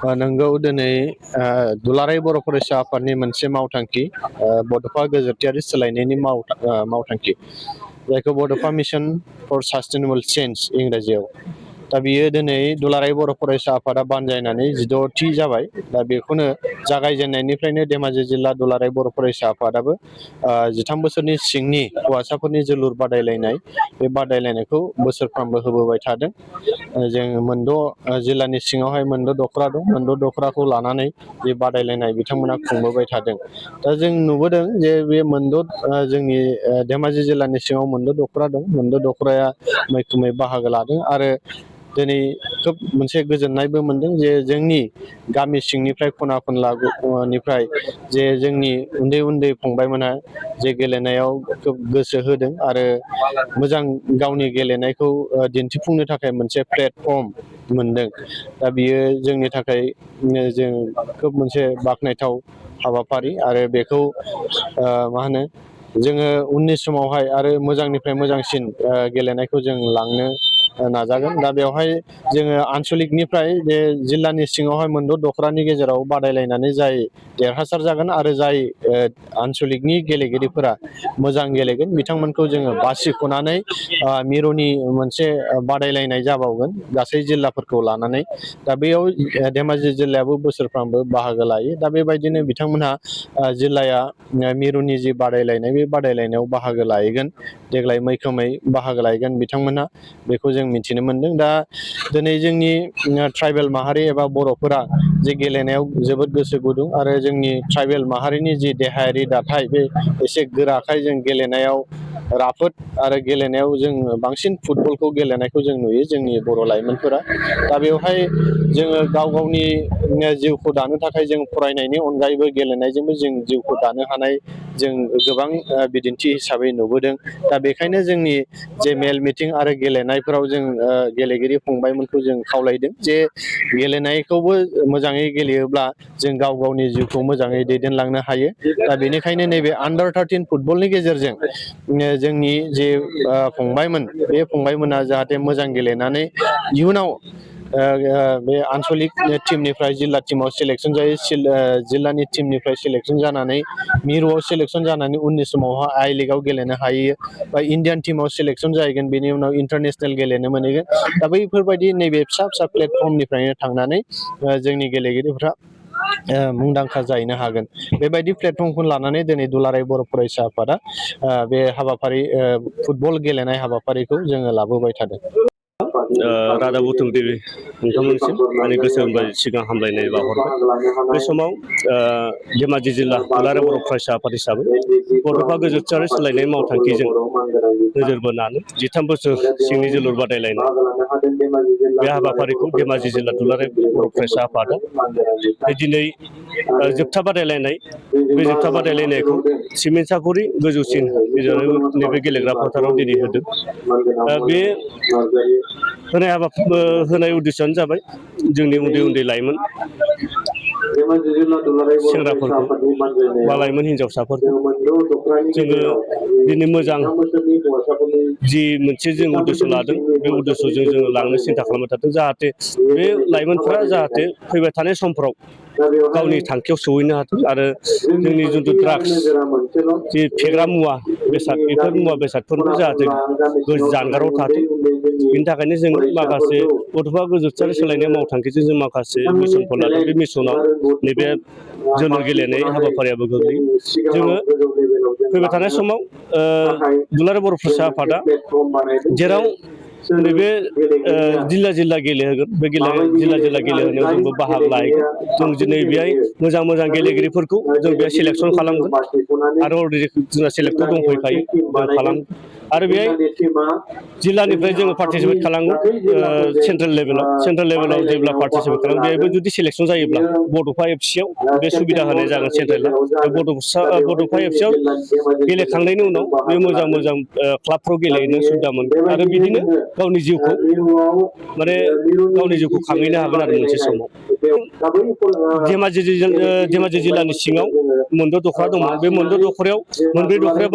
नोंगौ दिनै दुलाराय बर' फरायसा आफादनि मोनसे मावथांखि बड'फा गोजोरथियारि सोलायनायनि मावथांखि जायखौ बड'फा मिशन फर सास्टेनेबल चेन्ज इंराजियाव। दा बियो दिनै दुलाराय बर' फरायसा आफादा बानजायनानै 16थि जाबाय। दा बेखौनो जागायजेननायनिफ्रायनो धेमाजि जिल्ला दुलाराय बर' फरायसा आफादाबो 13 बोसोरनि सिंनि हौवासाफोरनि जोलुर बादायलायनाय बे बादायलायनायखौ बोसोरफ्रामबो होबोबाय थादों। जों मोनद' जिल्लानि सिङावहाय मोनद' दखरा दं, मोनद' दखराखौ लानानै जे बादायलायनाय बिथांमोना खुंबोबाय थादों। दा जों नुबोदों जे बे जोंनि धेमाजि जिल्लानि सिङाव मोनद' दखरा दं, मोनद' दखराया मैखोमै बाहागो लादों आरो दिनै खोब मोनसे गोजोननायबो मोनदों जे जोंनि गामि सिंनिफ्राय खना खनलानिफ्राय जे जोंनि उन्दै उन्दै फंबायमोनहा जे गेलेनायाव खोब गोसो होदों आरो मोजां गावनि गेलेनायखौ दिन्थिफुंनो थाखाय मोनसे प्लेटफर्म मोनदों। दा बियो जोंनि थाखाय जों खोब मोनसे बाख्नायथाव हाबाफारि आरो बेखौ मा होनो जोङो उननि समावहाय आरो मोजांनिफ्राय मोजांसिन गेलेनायखौ जों लांनो नाजागोन। दा बेवहाय जोङो आनसलिकनिफ्राय बे जिल्लानि सिङावहाय मोनद' दखरानि गेजेराव बादायलायनानै जाय देरहासार जागोन आरो जाय आनसलिकनि गेलेगिरिफोरा मोजां गेलेगोन बिथांमोनखौ जोङो बासिख'नानै मिरुनि मोनसे बादायलायनाय जाबावगोन गासै जिल्लाफोरखौ लानानै। दा बेयाव धेमाजि जिल्लायाबो बोसोरफ्रामबो बाहागो लायो। दा बेबायदिनो बिथांमोनहा जिल्लाया मिरुनि जि बादायलायनाय बे बादायलायनायाव बाहागो लाहैगोन। देग्लाय मैखोमै बाहागो लाहैगोन बिथांमोनहा, बेखौ जों मिथिनो मोनदों। दा दिनै जोंनि ट्राइबेल माहारि एबा बर'फोरा जे गेलेनायाव जोबोद गोसो गुदुं आरो जोंनि ट्राइबेल माहारिनि जि देहायारि दाथाय बे एसे गोराखाय जों गेलेनायाव राफोद आरो गेलेनायाव जों बांसिन फुटबलखौ गेलेनायखौ जों नुयो जोंनि बर' लाइमोनफोरा। दा बेवहाय जोङो गाव गावनि जिउखौ दानो थाखाय जों फरायनायनि अनगायैबो गेलेनायजोंबो जों जिउखौ दानो हानाय जों गोबां बिदिन्थि हिसाबै नुबोदों। दा बेखायनो जोंनि जे मेल मिटिं आरो गेलेनायफोराव जों गेलेगिरि फंबायमोनखौ जों खावलायदों जे गेलेनायखौबो मोजाङै गेलेयोब्ला जों गाव गावनि जिउखौ मोजाङै दैदेनलांनो हायो। दा बेनिखायनो नैबे आन्डार-13 फुटबलनि गेजेरजों जोंनि जे फंबायमोन बे फंबायमोना जाहाथे मोजां गेलेनानै इयुनाव बे आनसलिक टिमनिफ्राय जिल्ला टिमाव सेलेक्सन जायो, जिल्लानि टिमनिफ्राय सेलेक्सन जानानै मिरुआव सेलेक्सन जानानै उननि समावहाय आइ लिगाव गेलेनो हायो बा इण्डियान टिमाव सेलेक्सन जाहैगोन, बेनि उनाव इन्टारनेसनेल गेलेनो मोनहैगोन। दा बैफोरबायदि नैबे फिसा फिसा प्लेटफर्मनिफ्रायनो थांनानै जोंनि गेलेगिरिफ्रा मुंदांखा जाहैनो हागोन। बेबायदि प्लेटफर्मखौ लानानै दिनै दुलाराय बर' फरायसा आफादा बे हाबाफारि फुटबल गेलेनाय हाबाफारिखौ जोङो लाबोबाय थादों। रादाब बुथुमगिरि नोंथांमोननिसिम आंनि गोसो गोरबोनिफ्राय सिगां हामलायनाय बावहरबाय। बे समाव धेमाजि जिल्ला दुलाराय बर' फरायसा आफाद हिसाबै बड'फा गोजोरथियारि सोलायनाय मावथांखिजों नोजोर बोनानै 13 बोसोर सिंनि जोलुर बादायलायनाय बे हाबाफारिखौ धेमाजि जिल्ला दुलाराय बर' फरायसा आफादा दिनै जोबथा बादायलायनाय, बे जोबथा बादायलायनायखौ सिमेन्टसापुरि गोजौसिन नैबे गेलेग्रा फोथाराव दिनै होदों। बे होनाय उद्देশ্যआनो जाबाय जोंनि उन्दै उन्दै लाइमोन सेंग्राफोरखौ बा लाइमोन हिनजावसाफोरखौ जोङो दिनै मोजां जि मोनसे जों उद्देश्य लादों बे उद्देश्यजों जोङो लांनो सिन्था खालामबाय थादों, जाहाथे बे लाइमोनफोरा जाहाथे फैबाय थानाय समफ्राव गावनि थांखियाव सहैनो हाथों आरो जोंनि जिथु ड्राग्स जि फेग्रा मुवा बेसाद, बेफोर मुवा बेसादफोरखौ जाहाथे जानगाराव थाथों। बिनि थाखायनो जों माखासे बड'फा गोजोरथियारि सोलायनाय मावथांखिजों जों माखासे मिसनखौ लादों। बे मिसनाव नैबे जोलुर गेलेनाय हाबाफारियाबो गोग्लैयो। जोङो फैबाय थानाय समाव दुलाराय बर' फरायसा आफादा जेराव नैबे जिल्ला जिल्ला गेलेहोगोन, बे जिल्ला जिल्ला गेलेहोनायाव जोंबो बाहागो लाहैगोन। जों दिनै बेहाय मोजां मोजां गेलेगिरिफोरखौ जों बेहाय सेलेक्सन खालामगोन आरो अलरेडि जोंना सेलेक्टर दंफैखायो, जों खालामगोन। आरो बेहाय जिल्लानिफ्राय जोङो पार्टिसिपेट खालामगोन सेन्ट्रेल लेभेलाव जेब्ला पार्टिसिपेट खालामो बेहायबो जुदि सेलेक्सन जायोब्ला बड'फा एफसिआव बे सुबिदा होनाय जागोन सेन्ट्रेला। बड'फा एफसिआव गेलेखांनायनि उनाव बे मोजां मोजां क्लाबफ्राव गेलेहैनो सुबिदा मोनगोन आरो बिदिनो गावनि जिउखौ माने गावनि जिउखौ खांहैनो हागोन आरो मोनसे समाव धेमाजि जिल्लानि सिङाव मोनद' दख'रा दङ बे मोनद' दख'रायाव मोनब्रै दख'राया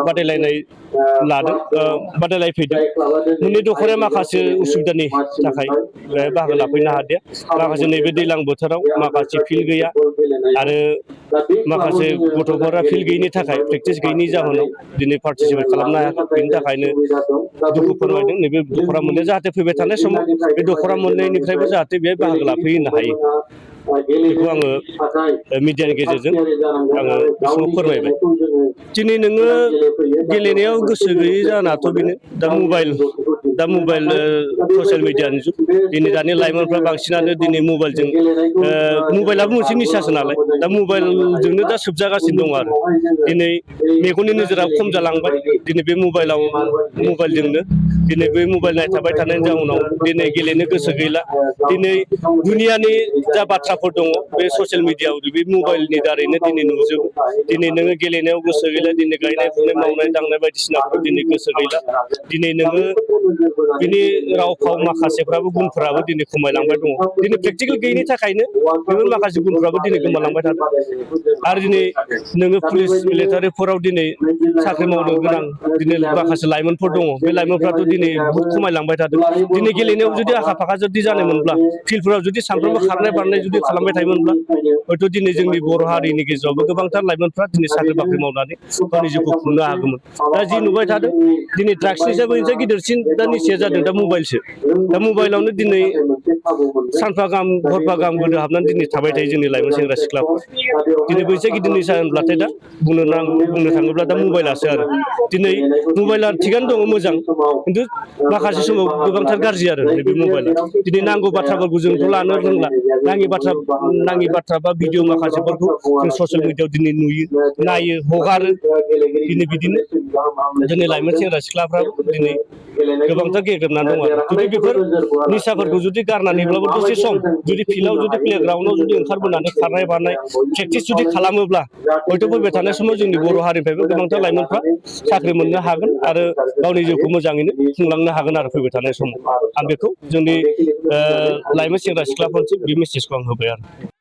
बादायलायनाय लादों बादायलायफैदों मोननै दख'राया माखासे उसुबिदानि थाखाय बेहाय बाहागो लाफैनो हादिया माखासे नैबे दैज्लां बोथोराव माखासे फिल्ड गैया आरो माखासे गथ'फोरा फिल्ड गैयिनि थाखाय प्रेक्टिस गैयिनि जाहोनाव दिनै पार्टिसिपेट खालामनो हायाखै बेनि थाखायनो दुखु फोरमायदों नैबे दख'रा मोननाया जाहाथे फैबाय थानाय समाव बे दख'रा मोननायनिफ्रायबो जाहाथे बेहाय बाहागो लाफैनो हायो बेखौ आङो मिडियानि गेजेरजों आङो बिसिमाव फोरमायबाय दिनै नोङो गेलेनायाव गोसो गैयै जानाथ' बेनो दा मबाइल ससियेल मिडियानि जुग दिनै दानि लाइमोनफ्रा बांसिनानो दिनै मबाइलजों मबाइलाबो मोनसे निसासो नालाय दा मबाइलजोंनो दा सोबजागासिनो दं आरो दिनै मेगननि नोजोरा खम जालांबाय दिनै बे मबाइलजोंनो दिनै बे मबाइल नायथाबाय थानायनि जाउनाव दिनै गेलेनो गोसो गैला दिनै दुनियानि जा बाथ्राफोर दङ बे ससियेल मिडियाआव बे मबाइलनि दारैनो दिनै नुजोबो दिनै नोङो गेलेनायाव गोसो गैला दिनै गायनाय फुनाय मावनाय दांनाय बायदिसिनाफ्राव दिनै गोसो गैला दिनै नोङो बिनि राव फाव माखासेफ्राबो गुनफोराबो दिनै खमायलांबाय दङ दिनै प्रेक्टिकेल गैयिनि थाखायनो बेफोर माखासे गुनफ्राबो दिनै गोमालांबाय थादों आरो दिनै नोङो पुलिस मिलिटारिफोराव दिनै साख्रि मावनो गोनां दिनै माखासे लाइमोनफोर दङ बे लाइमोनफ्राथ' दिनै बुहुत खमायलांबाय थादों दिनै गेलेनायाव जुदि आखा फाखा जुदि जानायमोनब्ला फिल्डफोराव जुदि सानफ्रोमबो खारनाय बारनाय जुदि खालामबाय थायोमोनब्ला हयथ' दिनै जोंनि बर' हारिनि गेजेरावबो गोबांथार लाइमोनफ्रा दिनै साख्रि बाख्रि मावनानै गावनि जिउखौ खुंनो हागौमोन दा जि नुबाय थादों दिनै ड्राग्सनिसाय मोनसे गिदिरसिन दा निसाया जादों दा मबाइलसो दा मबाइलावनो दिनै सानफा गाहाम हरफा गाहाम गोदो हाबनानै दिनै थाबाय थायो जोंनि लाइमोन सेंग्रा सिख्लाफोर दिनै बैसो गिदिर निसा होनब्लाथाय दा बुंनो थाङोब्ला दा मबाइलासो आरो दिनै मबाइला थिगानो दङ मोजां खिन्थु माखासे समाव गोबांथार गाज्रि आरो नैबे मबाइला दिनै नांगौ बाथ्राफोरखौ जोंथ' लानो रोंला नाङि बाथ्रा बा भिडिअ माखासेफोरखौ जों ससियेल मिडियाआव दिनै नुयो नायो हगारो दिनै बिदिनो जोंनि लाइमोन सेंग्रा सिख्लाफ्राबो दिनै गोबांथार गेग्रेबनानै दं आरो जुदि बेफोर निसाफोरखौ जुदि गारनानैब्लाबो दसे सम जुदि फिल्डआव जुदि प्लेग्राउन्डआव जुदि ओंखारबोनानै खारनाय बारनाय प्रेक्टिस जुदि खालामोब्ला हयथ' फैबाय थानाय समाव जोंनि बर' हारिनिफ्रायबो गोबांथार लाइमोनफ्रा साख्रि मोननो हागोन आरो गावनि जिउखौ मोजाङैनो खुंलांनो हागोन आरो फैबाय थानाय समाव आं बेखौ जोंनि लाइमोन सेंग्रा सिख्लाफोरसिम बे मेसेजखौ आं होबाय आरो